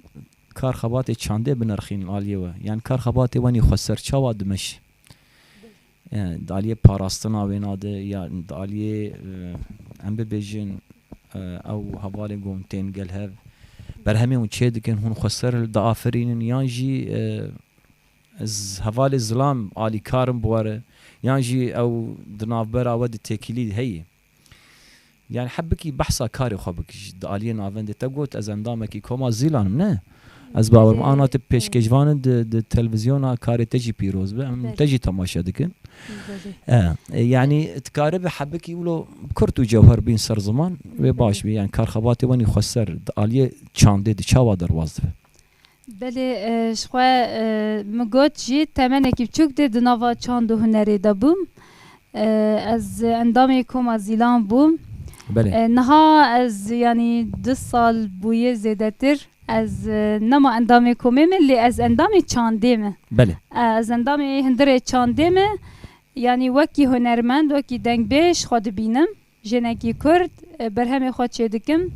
kar xebatê çandê binirxînin aliyê we. Yan kar xebatê wenî xweser çawa dimeşî? E, di aliyê parastina wêna de, ya di aliyê, e, em bibêjin, e, ew hevalên ku hûn tên gel hev, berhemê hûn çê dikin, hûn xweser li diafirînin, yan jî, e, z-, hevalê zilam alîkar in bi we re, yan jî ew di navbera we di têkilî heye? Yani hebikî behsa karê xwe bikî. Ji di aliyê navendê te got, ez endamekî koma Zîlan im, ne? Ez bawer bim. Belê. Ana tu pêşkêşvan in di, di televizyona karê te jî pîroz be. Em Belê. Te jî temaşe dikin. Belê. E, e, yani dikaribe hebikî wilo kurt û cewher bîn ser ziman wê baş Belê. Bî. Yani karxebatê wenî xweser di aliyê çandê di çawa derbas dibe? Belê, e, ji xwe, e, min got jî temenekî biçûk de di nava çand û hunerê de bûm. E, ez endamê Koma Zîlan bûm. Belê. E, niha ez, yanî, du sal bûye zêdetir. Ez, e, nema endamê komê me, lê ez endamê çandê me. Belê. E, ez endamê hundirê çandê me. Yanî wekî hunermend, wekî dengbêj xwe dibînim. Jinekî Kurd, e, berhemê xwe çêdikim.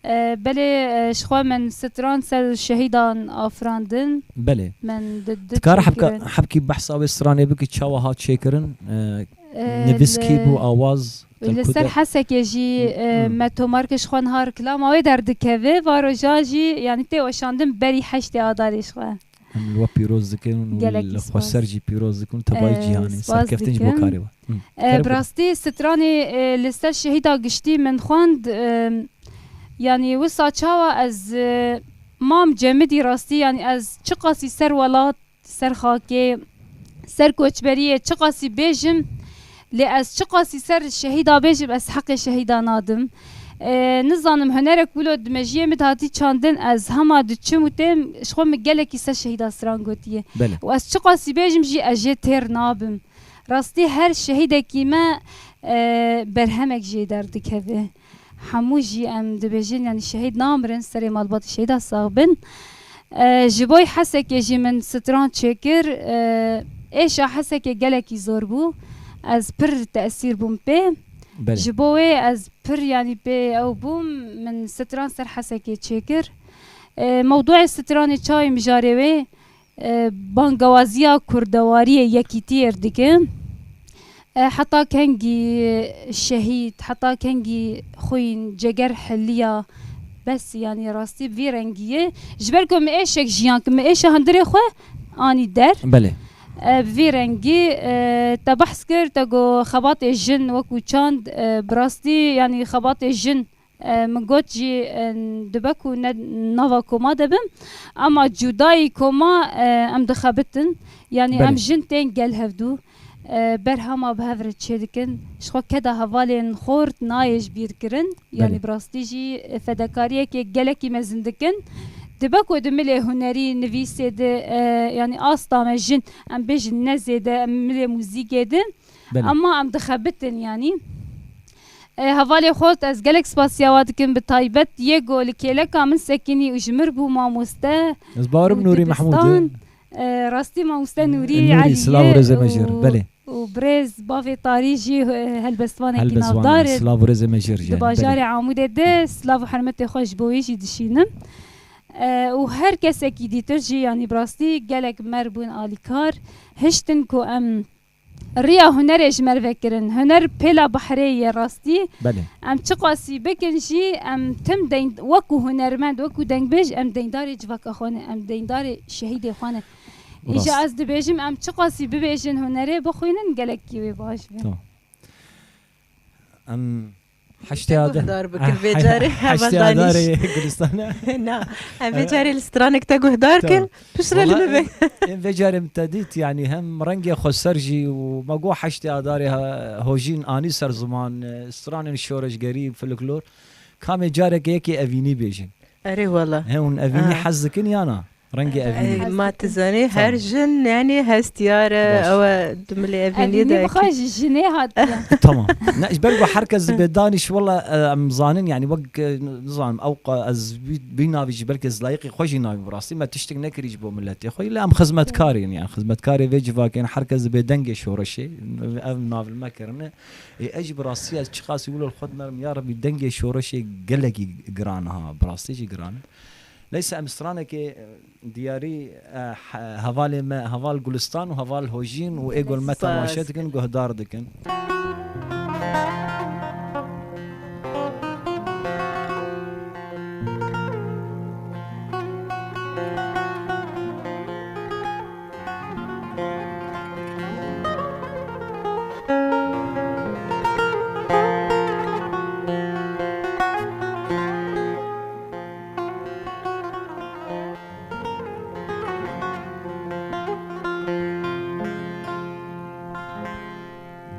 E, belê, e, ji xwe min stran ser şehîdan afirandin. Belê. Min di, di Dikare çêkirin. Hebka-, hebkî behsa wê stranê bikî, çawa hat çêkirin? E, E, nivîs kî li, bû, awaz, li ser Hesekê jî, e, Hmm. me tomar kir, ji xwe niha reklama wê derdikeve. Varoja jî, yanî tê weşandin berî heştê Adarê ji xwe. Em li we pîroz dikin û Gelekî li spas. Xweser jî pîroz dikin û tevayî Ee, cîhanê. Spas dikim. Serkeftin ji bo karê we. Hı. Ee, Kerem bi kir. Rastî stranê, e, li ser şehîda giştî min xwend, e, yanî wisa çawa ez, e, mam cemidî rastî, yanî ez çiqasî ser welat, ser xakê, ser koçberiyê çiqasî bêjim, lê ez çiqasî ser şehîda bêjim, ez heqê şehîda nadim. Ee, nizanim hunerek wilo di mejiyê min de hatî çandin, ez hema diçim û têm, ji xwe min gelekî ser şehîda stran gotiye. Belê. Û ez çiqasî bêjim jî ez jê têr nabim. Rastî her şehîdekî me, e, berhemek jê derdikeve. Hemû jî em dibêjin, yanî şehîd namirin, serê malbatê şehîda sax bin. E, ji bo Hesekê jî min stran çêkir. E, êşa Hesekê gelekî zor bû. Ez pir tesîr bûm pê. Belê. Ji bo wê ez pir, yanî pê ew bûm, min stran ser Hesekê çêkir. E, mewdûê stranê çawa ye mijarê wê? E, bangewaziya kurdewariyê, yekîtiyê dike. E, heta kengî şehîd, heta kengî xwîn, ceger heliya, bes, yanî rastî vî rengî ye. Ji ber ku min êşek jiyan, ku min êşa hundirê xwe anî der. Belê. E, vî rengî, e, te behs kir, te got xebatê jin wekû çand, e, bi rastî, yanî xebatê jin E, min got jî, e, dibe ku ne nava koma de bim, ama cudayî koma, e, em dixebitin. Yanî Belê. Em jin tên gel hevdû, e, berhema bi hev re çêdikin. Ji xwe keda hevalên xort nayê ji bîr kirin. Yanî Belê. Bi rastî jî, e, fedekariyekê gelekî mezin dikin. Dibe ku di milê hunerî, nivîsê de, e, yanî asta me jin, em bêjin ne zêde, em milê muzîkê de. Belê. Ama em dixebitin, yanî. E, hevalê xort, ez gelek spasiya wa dikim, bi taybet yê ku li kêleka min sekinî û ji mir bû, mamoste Ez barim û Nûrî Mehmûd e. dibistan. E, rastî mamoste Nûrî Nûrî, Elî silav û ye rêzê me jê re. û, Belê. û birêz bavê Tarî jî, e, helbestvanekî Helbestvan navdar e, e, silav û rêzê me jê re jî, di yani. Belê. bajarê Amûdê de, silav û hurmetê xwe ji bo wê jî dişînim. E, û her kesekî dîtir jî, yanî bi rastî gelek me re bûn alîkar, hiştin ku em riya hunerê ji me re vekirin. Huner pêla behrê ye rastî. Belê. Em çiqasî bikin jî, em tim deyn-, wekû hunermend, wekû dengbêj, em deyndarê civaka xwe ne, em deyndarê şehîdê xwe ne. Îja Rast. ez dibêjim, em çiqasî bibêjin hunerê, bixwînin, gelekî wê baş be. Tamam. Em heştê Te ada-, guhdar bikin ha, vê he-, carê, heştê hevaldanîş. adarê Gulistana. Na, em vê E, carê li stranek te guhdar tamam. kin, piştre li Wala me ve. em, em vê carê min te dît, yani hem rengê xweser jî û me got heştê adarê ha-, hojîn anî ser ziman, e, stranên şoreşgerî, folklor. Kamê careke yekê evînî bêjin. Erê wala. He, hûn evînî Ha. hez dikin ya na? Rengê evînî. Ey, ma tu zanî, her Tamam. jin, yani, hestiyar e, Baş. ew e, di milê evînî Evînî de bi xwe ki. ji jinê hatiye. Tamam. Ne, ji ber ku her kes dibe danîş, wala, e, em zanin, yani, wek, e, nizanim, ew qa-, ez bî-, bî navî jî belkî ez layîqî xwe jî nabî bi rastî. Me tiştek nekirî ji bo miletê xwe. Lê em xizmetkarên, yani, xizmetkarê vê civakê ne, her kes dibe dengê şoreşê. Ev nav li me kirine. Ê, ez jî bi rastî ez çiqasî wilo li xwe dinerim, ya Rebî, dengê şoreşê gelekî giran ha, bi rastî jî giran e. Neyse, em stranekê, e, diyarî, e, he-, hevalê me, heval Gulistan û heval Hojîn û ê gol me Spas. temaşe dikin, guhdar dikin.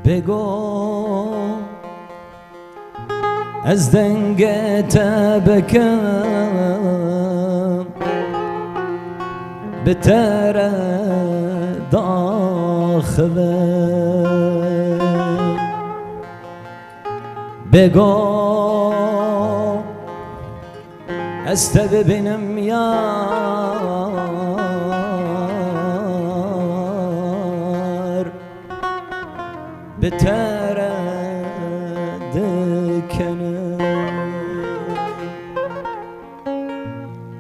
Bêgo ez dengê te bikim, bi te re daxivim. Bêgo ez te bibînim yar, bi te re dikenim.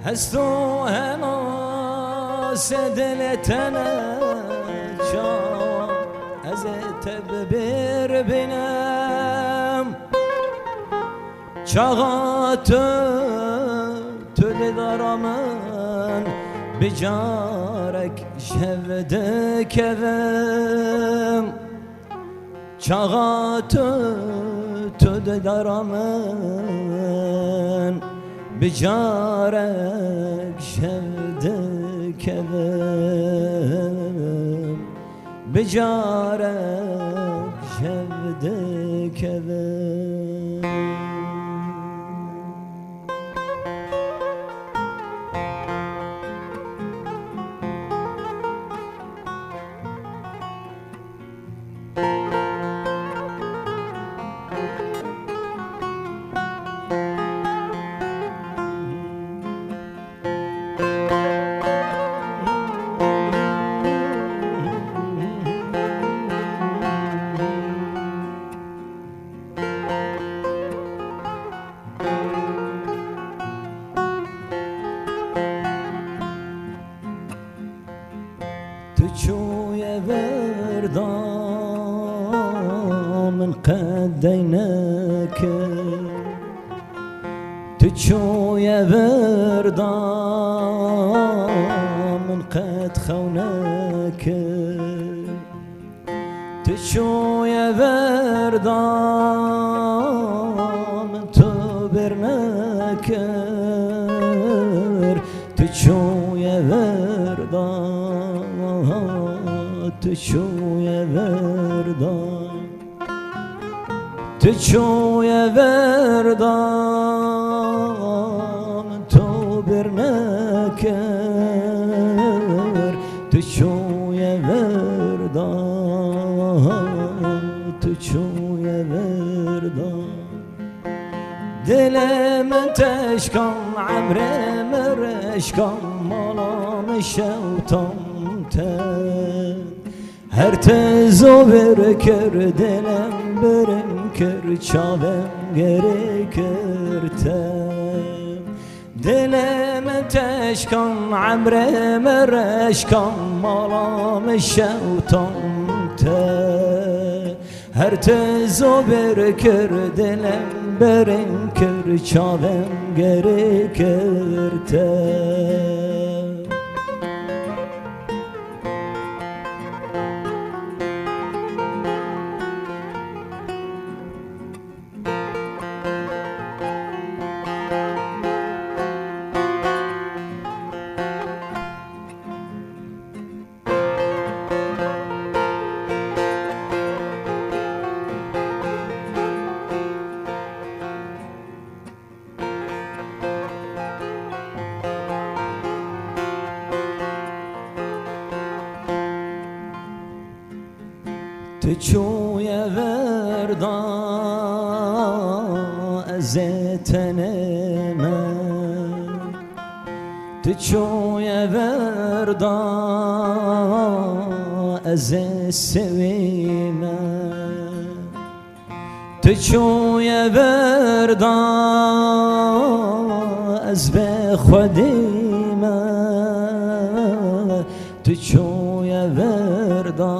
Hest û hemase dilê te ne ça, ez ê te bi bîr bînim. Çaxa tu, tu didara min, bi carek ji hev dikevim. Çaxa tu, tu didara min, bi carek ji hev dikevim. Bi carek ji hev dikevin. Tu çûye vir da min qet deynekir. Tu çûye vir da min qet xew nekir. Tu çûye vir da min tu bêr nekir. Tu çûye vir da, tu çûye vir da. Tu çûye vir da min tu bêr nekir. Tu çûye vir da, tu çûye vir da. Dilê min teşkan, emrê min reşkan, mala min şewtan te. Her te zovir kir, dilem birin kir, çavem gerê kir te. Dilê min teşkan, emrê min reşkan, mala min şewtan te. Her te zovir kir, dilem birin kir, çavem gerê kir te. Tu çûye ver da ez ê tenê me. Tu çûye ver da ez ê sewî me. Tu çûye ver da ez bê xwedî me. Tu çûye ver da,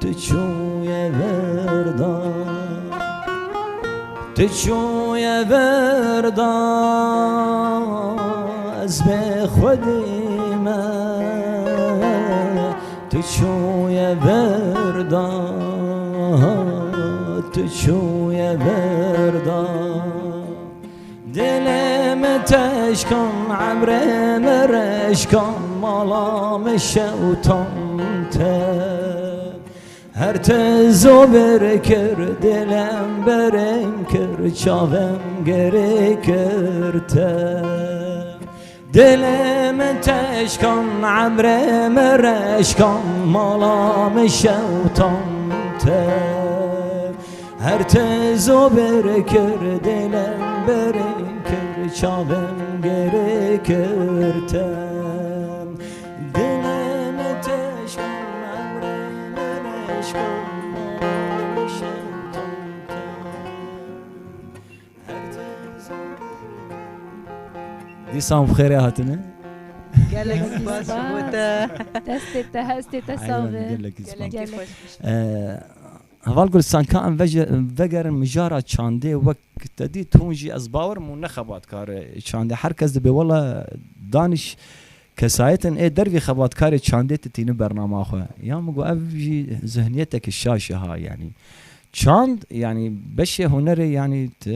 tu çûye ver da. Tu çûye ver da ez bê xwedî me. Tu çûye ver da, tu çûye ver da. Dilê min teşkan, emrê min reşkan, mala min şewtan te. Her te zovir kir, dilem birin kir, çavem gerê kir te. Dilê min teşkan, emrê min reşkan, mala min şewtan te. Her te zovir kir, dilem birin kir, çavem gerê kir te. Dilê min teşkan, emrê min reşkan, mala min şewtan te. Dîsan bi xêrê hatine. Gelek spas ji bo te. Destê te, hestê te Eyvallah, sax be. Gelekî spas. Gelekî xweş. Ee, Heval Gulistan, ka em vece-, vegerin mijara çandê wek te dît, hûn jî ez bawer im hûn ne xebatkar e çandê. Her kes dibê wela danîş kesayetin ê dervî xebatkarê çandê tu tîni bernama xwe. Ya min got ev jî zihniyetek şaş e ha, yanî. Çand, yanî beşê hunerê, yanî tu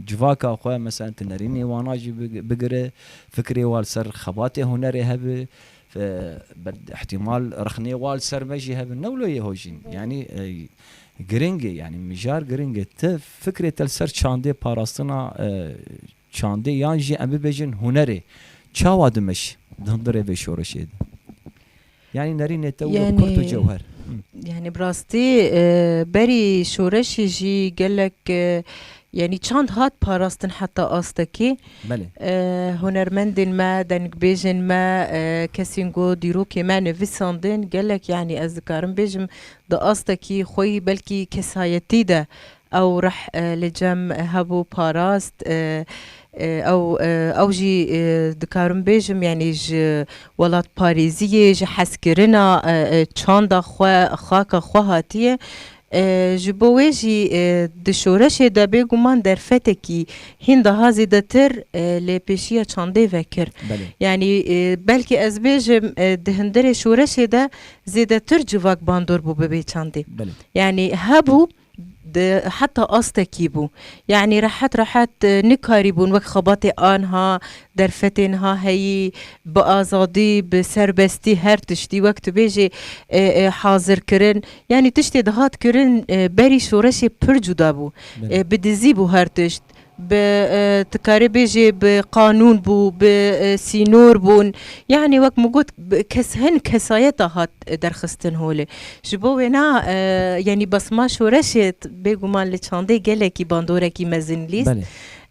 civaka xwe, mesela tu nerînê wana jî big-, bigire, fikrê wa li ser xebatê hunerê hebe, e, be-, ihtimal rixnê wa li ser me jî hebe, ne wilo yê hojîn. Yanî, e, giring e, yanî mijar giring e. Tu fikrê te li ser çandê parastina, e, çandê yan jî em bibêjin hunerê çawa dimeş di hundirê vê şoreşê de? Yanî nerînê te wilo Yanî, kurt û cewher. Hı. Yanî bi rastî, e, berî şoreşê jî gelek, e, yanî çand hat parastin heta astekî. Belê. E, hunermendên me, dengbêjên me, e, kesên ku dîrokê me nivîsandin, gelek yanî ez dikarim bêjim di astekî xweyî belkî kesayetî de ew rih, e, li cem hebû parast, e, e, ew, e, ew jî, e, dikarim bêjim, yanî ji welatparêziyê, ji hezkirina, e, e, çanda xwe, xaka xwe hatiye. E, ji bo wê jî, e, di şoreşê de bêguman derfetekî hîn daha zêdetir, e, lê pêşiya çandê vekir. Belê. Yanî, e, belkî ez bêjim, e, di hundirê şoreşê de zêdetir civak bandor bû bibê çandê. Belê. Yanî hebû, di heta astekî bû. Yanî rehet rehet, e, nikarîbûn wek xebatê aniha, derfetê niha heyî, bi azadî, bi serbestî her tiştî wek tu bêjê, e, e, hazir kirin. Yanî tiştê dihat kirin, e, berî şoreşê pir cuda bû. Belê. E, bi dizî bû her tişt. Bi, e, tu karê bêjê bi qanûn bû, bi, e, sînor bûn. Yanî wek min got, bi kes-, hin kesayeta hat, e, derxistin holê. Ji bo wêna, e, yanî basma şoreşê t-, bêguman li çandê gelekî bandorekî mezin lîst. Belê.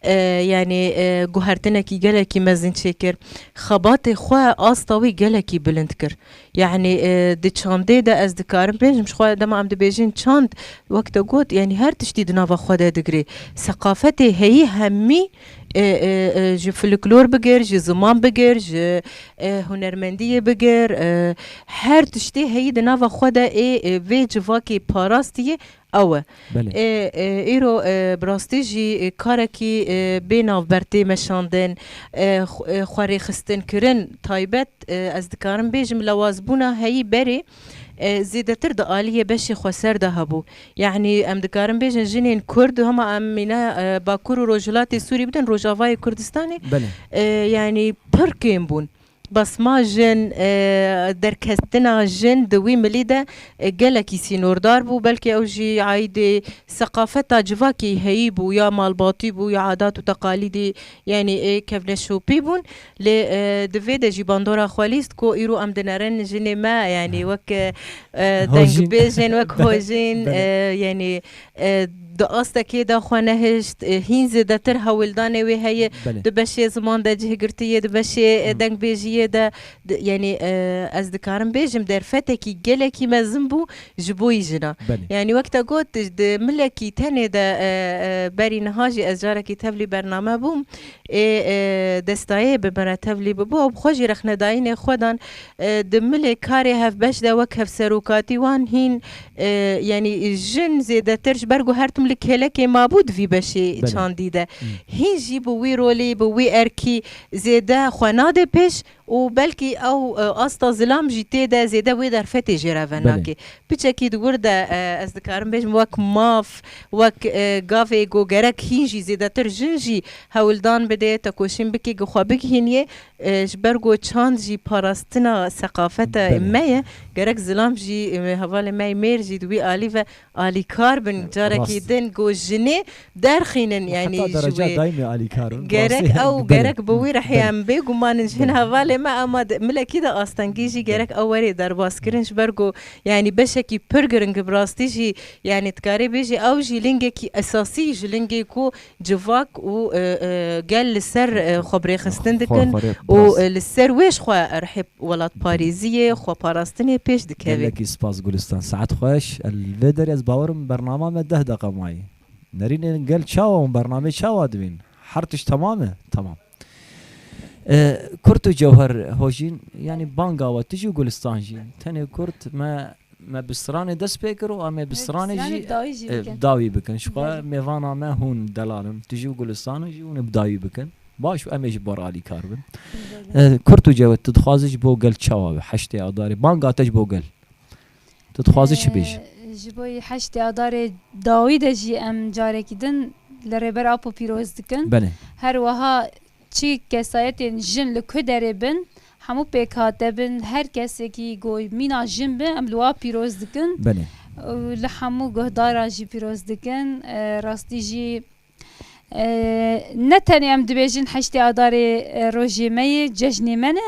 E, yanî, e, guhertinekî gelekî mezin çêkir. Xebatê xwe, asta wî gelekî bilind kir. Yanî, e, di çandê de ez dikarim bêjim, ji xwe dema em dibêjin çand, wek te got, yanî her tiştî di nava xwe de digirê. Seqafetê heyî hemî, e, e, e, ji folklor bigir, ji ziman bigir, ji, e, hunermendiyê bigir, e, her tiştê heyî di nava xwe de ê, e, vê civakê parastiyê ew e. Belê. E, e, îro, e, bi rastî jî, e, karekî, e, bê navber tê meşandin, e, xw-, e, xwe rêxistin kirin taybet, e, ez dikarim bêjim lewazbûna heyî berê, e, zêdetir di aliyê beşê xweser de hebû. Yanî em dikarin bêjin jinên Kurd, hema em mîna, e, Bakur û Rojhilatê Sûrî bidin, Rojavayê Kurdistanê, Belê. e, yanî pir kêm bûn. Basma jin, e, derketina jin di wî milî de, e, gelekî sînordar bû. Belkî ew jî aîdê seqafeta civakî heyî bû, ya malbatî bû, ya adat û teqalîdî, yanî ê kevneşopî bûn. Lê, e, di vê de jî bandora xwe lîst ku îro em dinerin jinê me, yanî wek, e, e, Hojîn. dengbêjên wek Hojîn, Belê. e, yanî, e, di astekê de xwe nehişt, e, hîn zêdetir hewldanê wê heye, Belê. di beşê ziman de cihgirtiyê, di beşê, e, Hı. dengbêjiyê de, di, yanî, e, ez dikarim bêjim derfetekî gelekî mezin bû ji bo yî jina. Belê. Yanî wek te got, di milekî tenê de, e, e, berî niha jî ez carekî tevlî bername bûm. Ê, e, destayê bi me re tevlî bibû, ew bi xwe jî rexnedayînê xwe dan, e, di milê karê hevbeş de wek hevserokatî wan hîn, e, yanî jin zêdetir ji ber ku her tim li kêlekê mabû di vî beşê Belê. çandî de. Hmm. Hîn jî bi wî rolî, bi wî erkî zêde xwe nade pêş û belkî ew, e, asta zilam jî tê de zêde wê derfetê jê re Belê. venakê. Piçekî di wir de, e, ez dikarim bêjim wek maf, wek, e, gavê ku gerek hîn jî zêdetir jin jî hewldan bidê, tekoşîn bikê, ku xwe bigihîniyê, e, ji ber ku çand jî parastina seqafeta Belê. me ye, gerek zilam jî, e, hevalê me yê mêr jî di wî alî ve alîkar bin, Evet, carekî rast. din ku jinê derxînin, yanî Heta ji dereca wê daîmê alîkar bin, gerek rastî ew, belê. gerek bi wî rehê Belê. em bêguman in ji hin Belê. hevalê me, ama di, milekî de astengî jî Belê. gerek ew werê derbas kirin, ji ber ku, yanî beşekî pir giring bi rastî jî, yanî dikarê bêjî ew jî lingekî esasî ji lingê ku civak û, e, e, gel li ser, e, xwe birêxistin Xwe, dikin xwe rê û, rast. e, li ser wê ji xwe rihê welatparêziyê, xweparastinê pêş dikeve. Gelekî spas Gulistan. Saet xweş. Li vê derê ez bawerim bernama me deh deqa mayî. Nerînên gel çawa hûn bernamê çawa dibîn? Her tişt temam e? Temam. E, Kurt û Cewher Hojîn, yanî banga we tijî û Gulistan jî. Tenê Kurt me, me bi stranê dest pê kir û em ê bi Evet, stranê stranê jî, dawî jî e, bikin. dawî bikin. Ji xwe Belê. mêvana me hûn delal in. Tijî û Gulistan jî hûn ê bi dawî bikin. Baş û em ê ji bo re alîkar bin. Belê. E, Kurt û Cewher, tu dixwaze ji bo gel çawa be? Heştê Adarê. Banga te ji bo gel. Tu dixwazî çi bêjî? Ee, ji bo yî heştê Adarê dawî de jî em carekî din li Rêber Apo pîroz dikin. Belê. Her wiha çi kesayetên jin li ku derê bin, hemû pêkhate bin, her kesekî ku mîna jin be, em li wa pîroz dikin. Belê. Û li hemû guhdaran jî pîroz dikin. Ee, rastî jî, Ee, ne tenê em dibêjin heştê Adarê, e, rojê me ye, cejnê me ne.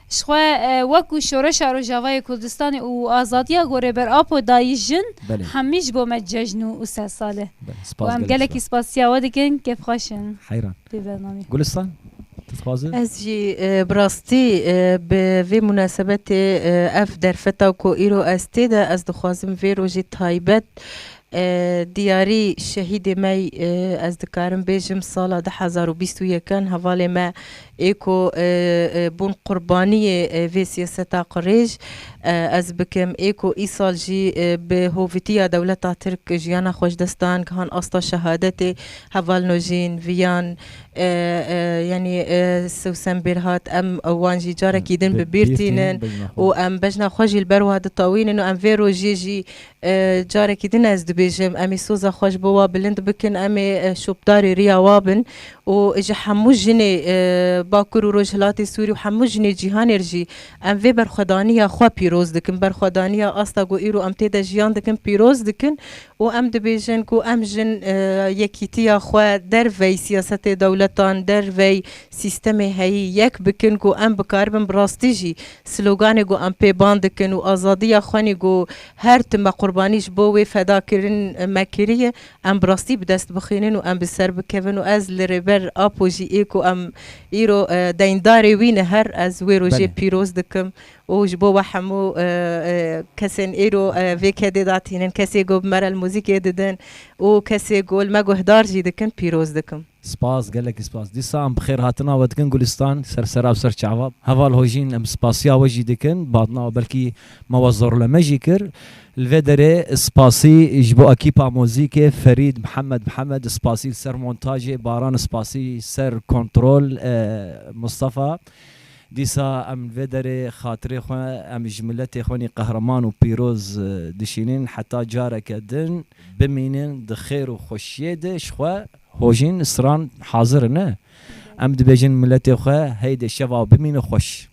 Ji xwe, e, wekû Şoreşa Rojavayê Kurdistanê û azadiya ku Rêber Apo dayî jin, Belê. hemî ji bo me cejn û, û sersal e. Belê, spas Û em gelek gelekî spas. spasiya we dikin, kêfxweş in. Heyran. Vê bernameyê. Gulistan, tu dixwazî? Ez jî, e, bi rastî, e, bi vê munasebetê, e, ev derfeta ku îro ez tê de, ez dixwazim vê rojê taybet, e, diyarî şehîdê me, e, ez dikarim bêjim sala du hezar û bîst û yekan hevalê me ê ku, e, e, bûn qurbaniyê, e, vê siyaseta qirêj, e, ez bikim. Ê ku îsal jî, e, bi hovîtiya dewleta Tirk jiyana xwe ji dest dan, gihan asta şehadetê heval Nojîn, Viyan, e, e, yanî, e, Sewsen Bêrhat, em wan jî carekî din bi bîr tînin û em bejna xwe jî li ber wa ditawînin û em vê rojê jî, e, carekî din ez bêjim, em ê soza xwe ji bo wa bilind bikin, em ê e, şopdarê riya wa bin û ji hemû jinê e, Bakur û Rojhilatê Sûrî û hemû jinê cîhanê re jî em vê berxwedaniya xwe pîroz dikin, berxwedaniya asta ku îro em tê de jiyan dikin pîroz dikin û em dibêjin ku em jin e, yekîtiya xwe dervey siyasetê dewletan, dervey sîstemê heyî yek bikin ku em bikaribin bi rastî jî sloganê ku em pê ban dikin û azadiya xwenî ku her tim me qurbanî ji bo wê fedakirin me kiriye, em bi rastî bi dest bixînin û em bi ser bikevin û ez li Rêber Apo jî ê ku em îro e, deyndarê wî ne her ez wê rojê Belê. pîroz dikim û ji bo we hemû e, e, kesên îro e, vê kedê datînin, kesê ku bi me re li muzîkê didin û kesê ku li me guhdar jî dikin pîroz dikim. Spas, gelekî spas. Dîsa em bi xêr hatina we dikin Gulistan, ser sera û ser çava. Heval Hojîn, em spasiya we jî dikin. Badna we belkî me we zorleme jî kir. Li vê derê spasî ji bo ekîpa muzîkê Ferîd Mihemed Mihemed, spasî li ser montajê, Baran spasî ser kontrol, e, Mustafa. Dîsa em li vê derê xatirê xwe, em ji miletê xwe nî qehreman û pîroz, e, dişînin. Heta careke din bimînin di xêr û xweşiyê de ji xwe. Hojîn, stran hazir in, ne? Em dibêjin miletê xwe, heyde şeva bimîne xweş.